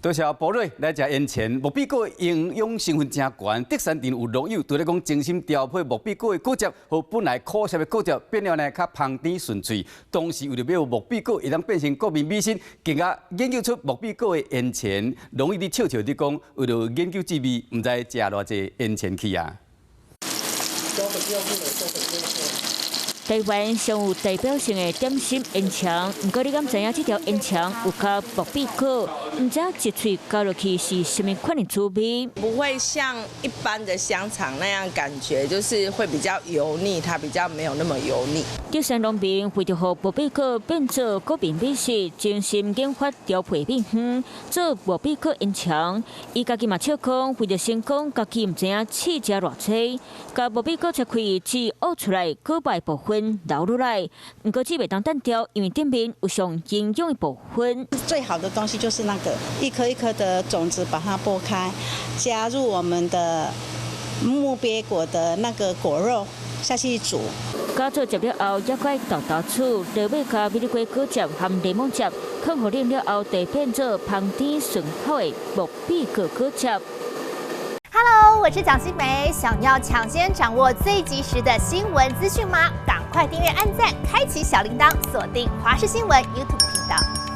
多謝寶瑞來食煙腸，木筆果營養成分誠懸，竹山鎮有農友除咧講精心調配木筆果的果汁，予本來苦澀的果汁變了呢較芳甜順喙。同時為著欲木筆果會當變成國民美食，更加研究出木筆果的煙腸。農友佇笑笑佇講，為著研究這味，毋知食偌濟煙腸去啊！台灣上有代表性的點心煙腸，毋過你敢知影這條煙腸有加木筆果？毋知一喙咬落去是啥物款的滋味？不會像一般的香腸那樣感覺，就是會比較油膩，它比較沒有那麼油膩。竹山農民為著予木筆果變做國民美食，精心研發調配秘方，做木筆果煙腸。伊家己嘛笑講，為著成功，家己毋知影試食偌濟，共木筆果切開，只挖出來果肉部分留落來，毋過這袂當單調，因為頂面有上營養的部分。最好的東西就是那個一顆一顆的種子，把它剝開，加入我們的木鱉果的那個果肉下去煮。加做汁了後，猶閣沓沓煮，落尾加美麗果果汁和檸檬汁，放予冷了後，就變做芳甜順口的木筆果果汁。 Hello，我是蔣新梅，想要搶先掌握最及時的新聞資訊嗎？趕快訂閱、按讚、開啟小鈴鐺，鎖定華視新聞 YouTube 頻道。